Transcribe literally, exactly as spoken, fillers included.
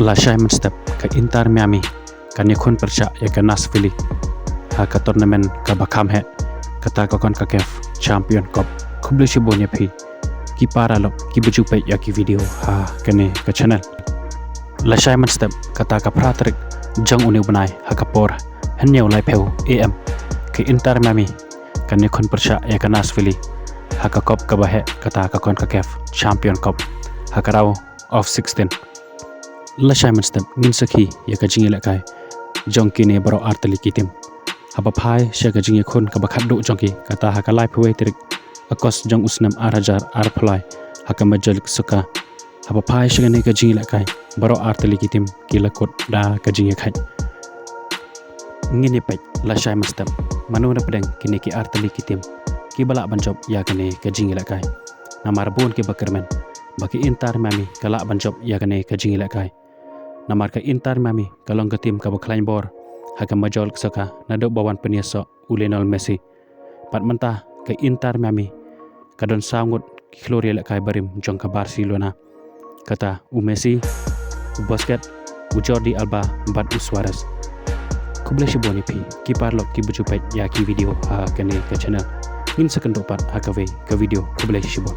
Lashai mynstep ka Inter Miami kan ïakhun pyrshah ïa ka Nashville ha ka tournament kaba kham heh, kata ka CONCACAF Champion Cup. Khublei shibun ïa phi ki paralok kiba ju peit ïa ki video ha kane ka channel. Lashai mynstep kata ka phra tarik jong une u bnai ha ka por hynñiew laiphew A M ka Inter Miami kan ïakhun pyrshah ïa ka Nashville ha ka cup kaba heh, kata ka CONCACAF Champion Cup ha ka round of sixteen. Lashai mynstep ngin sakhi ïa ka jingïalehkai jong kine baroh artylli ki team haba phai sha ka jingïakhun kaba khatduh jong ki, kata ha ka laiphew wei tarik August jong u snem ar hajar arphew lai ha ka Major League Soccer. Haba phai sha kane ka jingïalehkai, baroh artylli ki team ki la kut da ka jingïakhait. Ngin ïa peit lashai mynstep mano na pdeng kine ki artylli ki team kiba lah ban jop ïa kane ka jingïalehkai. Namar bun kiba kyrmen ba ka Inter Miami ka lah ban jop ïa kane ka jingïalehkai. Namar ka Inter Miami ka long ka team kaba khlaiñ bor ha ka Major League Soccer naduh ba wan pynïasoh u Lionel Messi. Bad mynta ka Inter Miami ka don saw ngut ki khlur ïalehkai barim jong ka Barcelona, kata u Messi, u Busquets, u Jordi Alba bad u Suarez. Khublei shibun ïa phi ki paralok kiba ju peit ïa ki video ha kane ka channel. Ngin sa kynduh pat ha kawei ka video. Khublei shibun.